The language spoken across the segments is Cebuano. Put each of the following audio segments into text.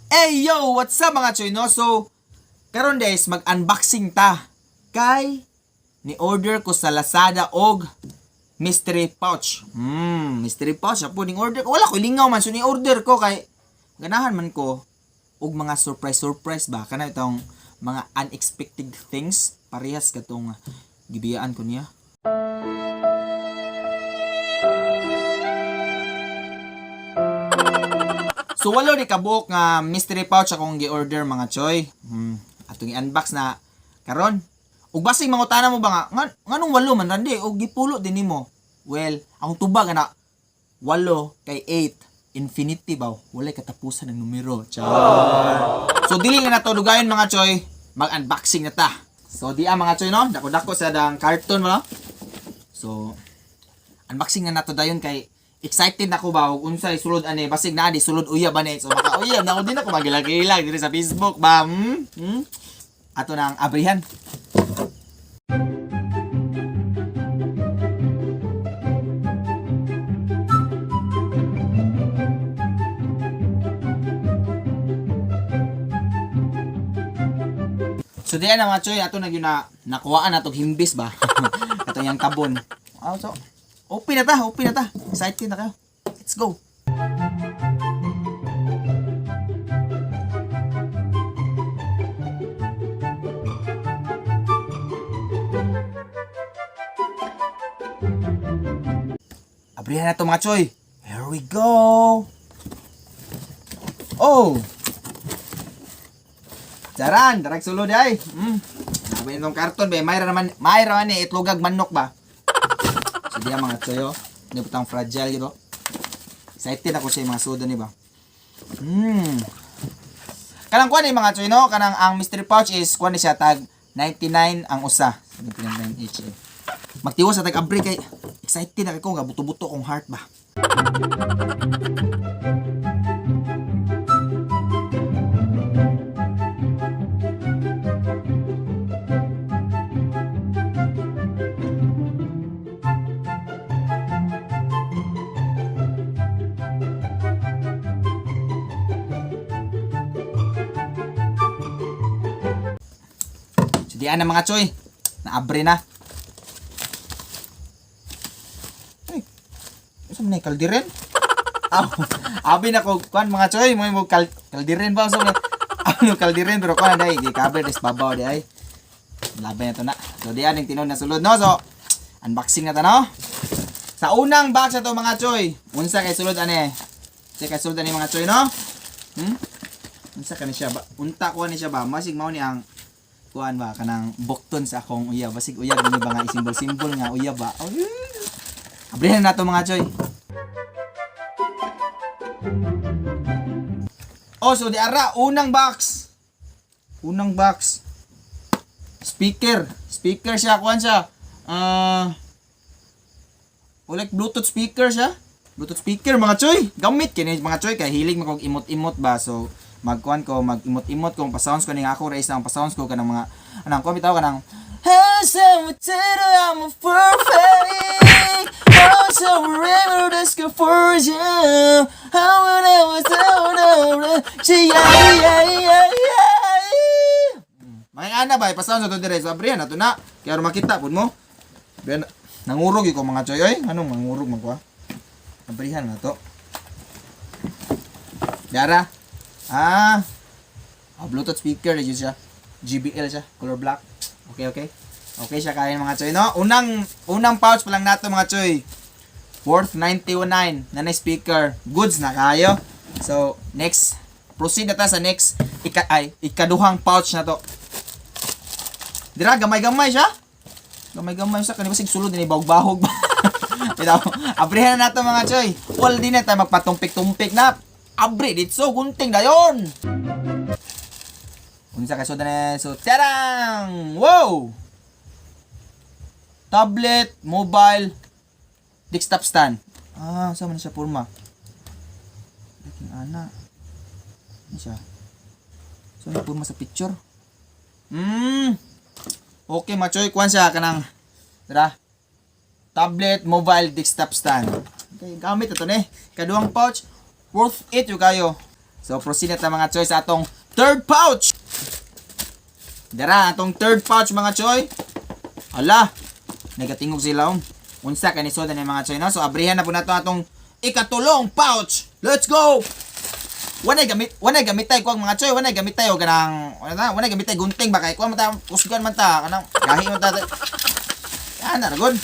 Hey yo, what's up, mga choy, no? So, karon guys, mag-unboxing ta. Kay ni order ko sa Lazada og mystery pouch. Mystery pouch ako ning order ko. Wala ko lingaw man, so ni order ko kay ganahan man ko og mga surprise surprise ba, kana itong mga unexpected things, parehas katong gibiyaan ko niya. So walo ni kabuok nga mystery pouch akong gi-order, mga choy. Atong i-unbox na karon. Ug basig mangutana mo ba nga nganong walo man, Randy, og gipulo din nimo? Well, ang tubag ana walo kay 8 infinity ba, walay katapusan ng numero. Char. So dili na nato dugayon, mga choy, mag-unboxing na ta. So di ah, mga choy, no, dako-dako sa dang carton mo, no? So unboxing na nato dayon kay excited na ko ba og unsay sulod ani, basig naa di sulod uyab ani, so makauyab na ako, di na ko magilag-ilag diri sa Facebook ba. Ato na ang abrihan. So diyan na, mga choy, ato na gyud na nakuhaan na tog himbis ba. Ato yang tabon. Ah, so open na ta, open na ta. Excited na kayo. Let's go. Abrihan na to, mga choy. Here we go. Oh. Charan, darag sulod ay. Sabi nitong karton ba, mayra naman, mayra man eh, itlogag manok ba. So diya, mga choy, oh. Hindi butang fragile gitu. Excited ako sa mga sudo ni ba. Kanang kuan ni, mga choy, no, kanang ang mystery pouch is kuan ni siya, tag 99 ang usa. 99 each eh. Magtiwas sa tag abri kay excited na kay ko nga buto-buto kong heart ba. So diyan na, mga choy. Naabre na. Ay. Unsa man ni, kaldiren? Aw, abi na ko kuan, mga choy, mo mo kaldiren ba, unsa man? Ano kaldiren, pero kuan dai gi cover des babaw di ay. Laban na to na. So diyan ang tinuod na sulod, no. So unboxing na ta, no. Sa unang box na to, mga choy. Unsa kay sulod ani? Unsa kay sulod ani, mga choy, no? Unsa kani siya ba? Unta ko ni siya ba? Masig mao ni ang kuan ba, kanang bukton sa akong uyab. Basig uyab ni ba nga simbol-simbol nga uyab ba. Oh, abrihan na to, mga choy. Oh, so di ara unang box. Unang box. Speaker. Speaker siya, kuan siya. Ah, uh, like Bluetooth speaker siya. Bluetooth speaker, mga choy. Gamit kini, mga choy, kay hilig man kog imot-imot ba. So magkuan ko, mag-imot-imot ko, pa-sounds ko ning ako raise ang pa-sounds ko kanang mga anang kuan bitaw kanang I'm a perfect. I'm so river this confusion. How would I was yeah yeah yeah. Mga ana ba, ipa-sound sa to dire. So abrihan na to na. Kaya aron makita pud mo. Abrihan na. Nangurog ko, mga choy oy. Anong mangurog man ko ah? Abrihan na to. Dara. Ah. Ah, Bluetooth speaker yun siya. JBL siya, color black. Okay. Okay siya kaya, mga choy, no? Unang unang pouch pa lang nato, mga choy. Worth 91.9 na na speaker. Goods na kayo. So, next. Proceed na ta sa next ay ikaduhang pouch na to. Dira gamay-gamay siya. Gamay-gamay siya kani, basig sulod ni bahog-bahog ba. Bitaw, abrihan na nato, mga choy. Wal di na tayo magpatumpik-tumpik na. Abri ditso, gunting dayon. Unsa kay sulod na? So tarang! Wow! Tablet, mobile, desktop stand. Ah, sa man siya porma? Laking ana. Ano siya? So, ano porma sa picture? Okay, machoy, kuan siya kanang tara. Tablet, mobile, desktop stand. Okay, gamit ito ni. Kaduhang pouch, worth it yung kayo. So proceed na ta, mga choy, sa atong third pouch. Dara atong third pouch, mga choy. Ala, nagatingog sila om. Unsa kani soda ni, mga choy, no? So abrihan na po nato atong ikatulong pouch. Let's go. Wanay gamitay ko ang mga choy, wanay gamitay og kanang wala na, wanay gamitay gunting ba kay kuan man ta, kusgan man ta, kanang gahi man ta. Yan na good.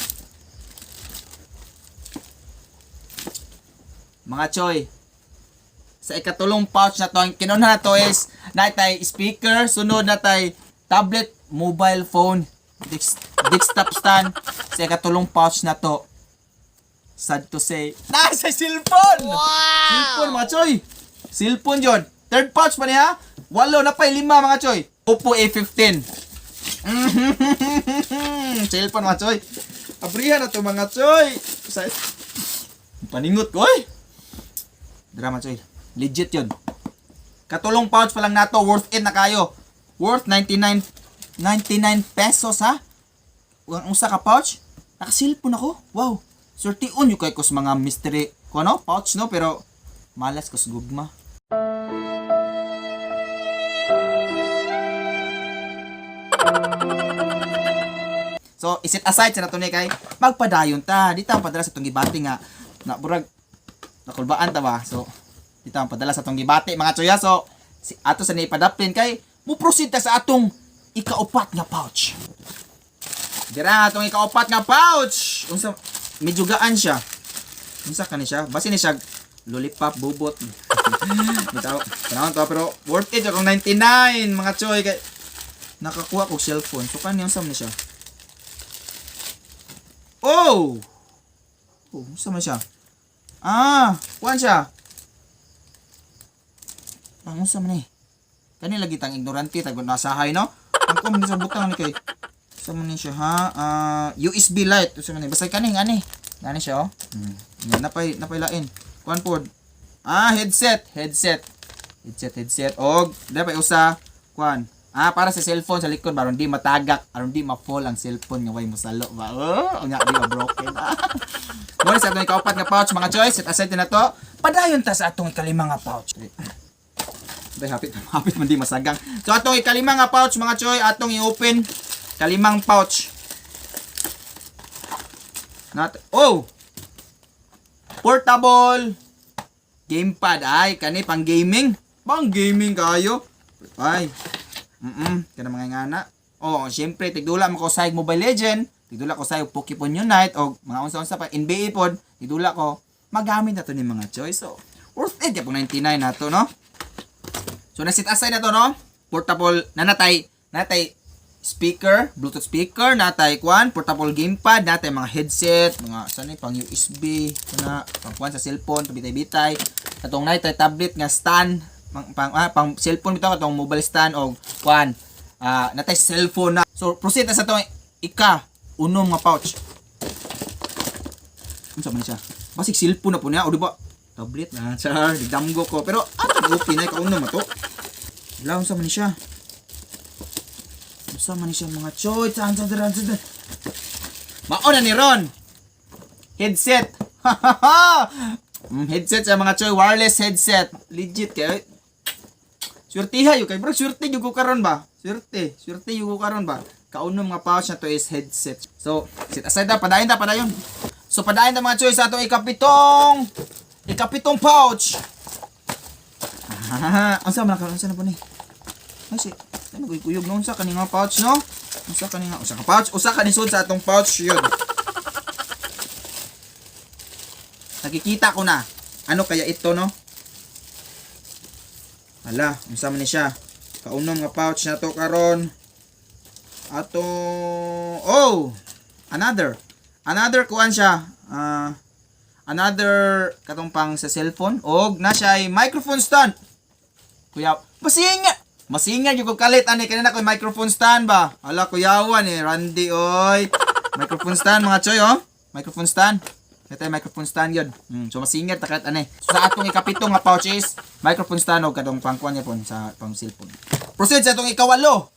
Mga choy, sa ikatulong pouch na to, ang kinuna na to is natay speaker, sunod na tay tablet, mobile phone, desktop stand. Sa ikatulong pouch na to, sad to say, nasa cellphone! Wow! Cellphone, mga choy! Cellphone yun. Third pouch pa niya. Walo na pa, lima, mga choy. Oppo A15. Cellphone, mga choy. Abrihan na to, mga choy. Sa paningot ko oy. Drama, choy. Legit yun. Katulong pouch pa lang nato, worth it na kayo. Worth 99 99 pesos ha. Ang usa ka pouch, naka-cellphone ako. Wow. Surtion yung kay ko sa mga mystery ko no, pouch no, pero malas ko sa gugma. So, iset aside sa nato ni kay magpadayon ta. Di ta padala sa itong gibati nga na burag nakulbaan ta ba. So, di ta padala sa itong gibati, mga tsoya. So, si, ato sa niipadaplin kay mo proceed ta sa atong ikaupat nga pouch. Dira atong ikaupat nga pouch. Unsa, medyo gaan siya. Unsa kani siya? Basi ni siya lollipop bubot. Bitaw, tanawon to pero worth it akong 99, mga choy, kay nakakuha kog cellphone. So kani, unsa man ni siya? Oh! Oh, unsa man siya? Ah, kuan siya. Ang unsa man ni? Kani lagi tang ignorante tag nasahay no. Ang ko man sa butang ni kay. Unsa man ni siya ha? Ah, USB light. Unsa man ni? Basta kani ngani. Ngani siya oh. Yan napay napay lain. Kuan pod. Ah, headset, headset. Headset, headset. Og dapat usa kuan. Ah, para sa cellphone sa likod ba aron di matagak, aron di ma-fall ang cellphone nga way mosalo ba. Oh, nga di ma broken. Mo sa atong ikaupat nga pouch, mga choice, set aside na to. Padayon ta sa atong ikalima nga pouch. Day hapit hapit man di masagang. So atong ikalima nga pouch, mga choy, atong i-open kalimang pouch. Not oh. Portable gamepad, ay kani pang gaming. Pang gaming kayo. Ay. Kana mga ngana. Oh, syempre tigdula mo ko sa Mobile Legend, tigdula ko sa Pokemon Unite o mga unsa-unsa pa NBA pod, tigdula ko. Magamit na to ni mga choice. So, worth it yapong 99 na to, no? So na-set aside na to, no? Portable na natay natay speaker, Bluetooth speaker, natay kwan, portable gamepad, natay mga headset, mga saan ni pang USB, kana pang kwan sa cellphone, bitay-bitay. Katong natay tablet nga stand, pang cellphone bitaw, katong mobile stand og kwan. Ah, natay cellphone na. So proceed na sa atong ika unom nga pouch. Unsa man siya? Basig cellphone na po niya o di ba? Tablet na, char, damgo ko. Pero ato open na kaunom to. Wala, unsa man ni siya? Unsa man ni siya, mga choy? Chan chan chan chan. Mao na ni Ron. Headset. Headset sa mga choy, wireless headset. Legit kay. Swerte hayo kay bro, swerte gyud ko karon ba? Swerte, swerte gyud ko karon ba? Kaunom nga pouch na to is headset. So, set aside na, padayon ta, padayon. So, padayon ta, mga choy, sa atong ikapitong pouch. Ah, unsa man ka, unsa na po ni? Ay si, ano koy kuyog no, unsa kani nga pouch no? Unsa kani nga usa ka pouch? Usa ka ni sud sa atong pouch yun. Nakikita ko na. Ano kaya ito no? Hala, unsa man ni siya? Kaunom nga pouch na to karon. Ato, oh, another. Another kuan siya. Ah, another katong pang sa cellphone og na siya ay microphone stand. Kuya, masinga. Masinga yung ko kalit ani kanina ko microphone stand ba. Hala, kuyawan eh Randy oy. Microphone stand, mga choy, oh. Microphone stand. Ito yung microphone stand yun. So masingat ta kalit ani. So, sa atong ikapito nga pouch is microphone stand og katong pang kuan niya pon sa pang cellphone. Proceed sa atong ikawalo.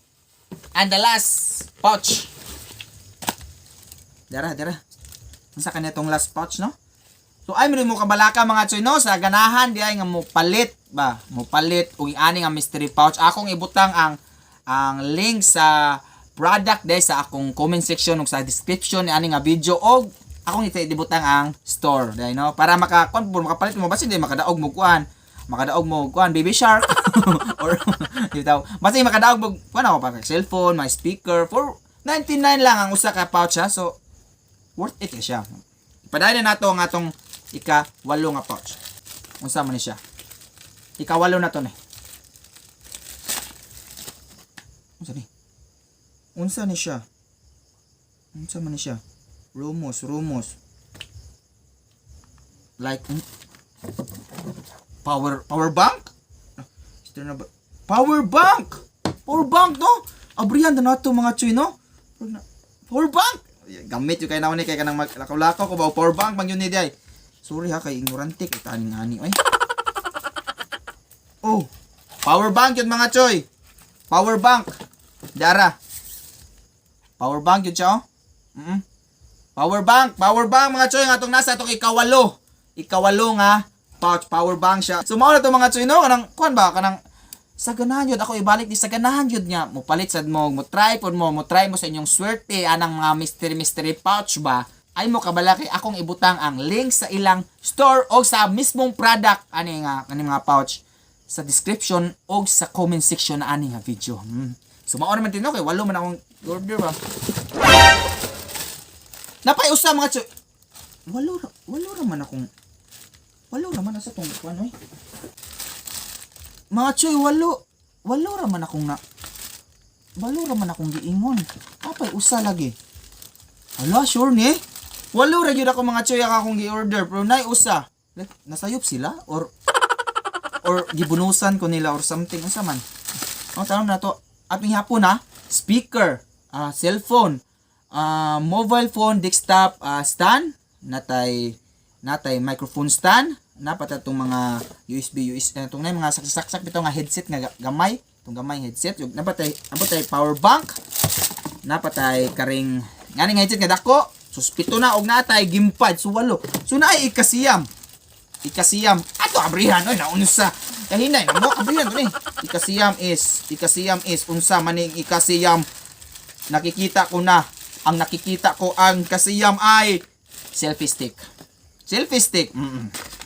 And the last pouch. Dara, dara. Unsa kanya tong last pouch no? So ay mo kabalaka, mga choy, no, sa ganahan di ay nga mo palit ba, mo palit og ani nga mystery pouch. Akong ibutang ang link sa product day sa akong comment section ug sa description ni ani nga video, og akong ibutang ang store day, no, para maka kuan makapalit mo, basta hindi makadaog mo kuan, makadaog mo kuan, baby shark or bitaw, basta makadaog mo kuan ako pa cellphone, my speaker. For 99 lang ang usa ka pouch ha, so worth it siya. Padayon na nato ang atong ika-8 nga pouch. Unsa man ni siya? Ika-8 na to ni. Unsa ni? Unsa ni siya? Unsa man ni siya? Rumos, rumos. Like power bank? Ah, is na ba? Power bank! Power bank, no? Abrihan na nato, mga chuy, no? Power bank! Gamit yung kay naon ni kay kanang maglakaw-lakaw ko ba, power bank man yun ni day. Sorry ha, kay ignorante kay taning ani oy. Oh, power bank yun, mga choy. Power bank. Dara. Power bank yun siya, oh. Power bank, mga choy, nga atong nasa atong ikawalo. Ikawalo nga pouch, power bank siya. So mao na to, mga choy, no, kanang kuan ba, kanang sa ganahan yun, ako ibalik di sa ganahan yun nga mo palit sad mo, mo try pod mo, mo try mo sa inyong swerte anang mga mystery mystery pouch ba, ay mo kabalaki akong ibutang ang link sa ilang store o sa mismong product ani nga ani mga pouch sa description o sa comment section na ani nga video. So mao naman tino kay walo man akong order ba. Napay usa, mga choy. Walo ra man akong, walo ra man nasa tong kuan oy. Mga choy, walo. Walo ra man akong na. Walo ra man akong giingon. Apay usa lagi. Hala, sure ni? Walo ra gyud ako, mga choy, ang akong gi-order pero nay usa. Like, nasayop sila or gibunusan ko nila or something, unsa man. Ang tanong na to, atong hapon ha, speaker, cellphone, mobile phone, desktop stand, natay microphone stand, napata itong mga USB, USB, itong na mga saksak bitaw nga headset nga gamay, itong gamay headset, yung napatay power bank, napatay karing ngani nga headset nga dako, so 7 na, og natay gamepad, so 8. So naay ikasiyam. Ikasiyam. Ato abrihan oy, naunsa. Kahinay na mo abrihan to ni. Ikasiyam is unsa maning ikasiyam? Nakikita ko na. Ang nakikita ko, ang kasiyam ay selfie stick. Selfie stick.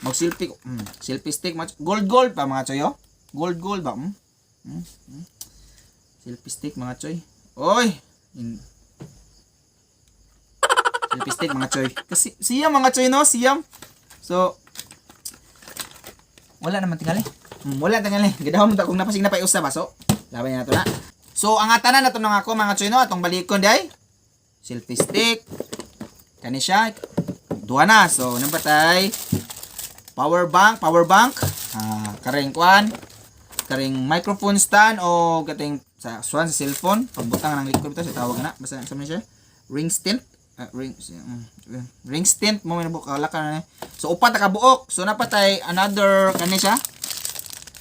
Mag selfie ko. Selfie stick. Gold gold pa, mga choy, oh. Gold gold ba? Selfie stick, mga choy. Oy. Selfie stick, mga choy. Kasi siyam, mga choy, no? Siyam. So wala naman tingali. Wala tingali. Gidahom mo ta kung napasig na pa usa ba, so. Laban na to na. So ang tanan na to nang ako, mga choy, no, atong balikon day. Selfie stick. Kani siya. Duha na. So napatay power bank, power bank. Ah, karing kuan, karing microphone stand o kating sa suwan sa cellphone, pagbutang ng likod bitaw sa tawag na. Basta sa man siya. Ring stand. Ring stand mo may nabuk ka na. So upat na kabuok. So napatay another kani siya.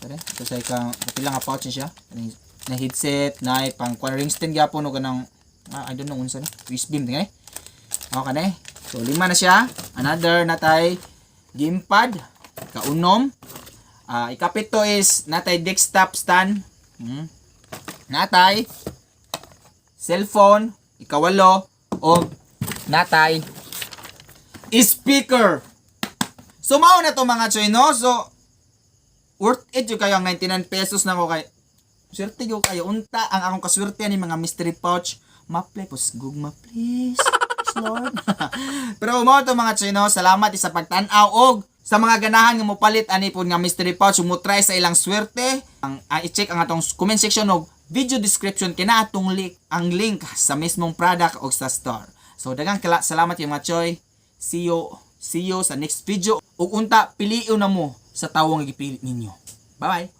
Tara, ito sa ika kapila nga pouch ni siya. Kani na headset, na pang kuan, ring stand gyapon o kanang I don't know unsa ni. USB tingay. Okay kani. So lima na siya. Another natay gamepad, kaunom. Ikapito is natay desktop stand. Natay cellphone, ikawalo, o natay speaker. So mao na to, mga choy, no. So worth it yung kayo ang 99 pesos na ko kay swerte yo kayo unta ang akong kaswerte ni mga mystery pouch. Maple pos gugma, please. Lord. Pero mao to, mga choy, no. Salamat sa pagtan-aw og sa mga ganahan nga mopalit ani pod nga mystery pouch, mo try sa ilang swerte. Ang i-check ang atong comment section og video description kina atong link, ang link sa mismong product og sa store. So daghang salamat yung mga choy. See you sa next video. Ug unta pilion na mo sa tawo nga gipili ninyo. Bye bye.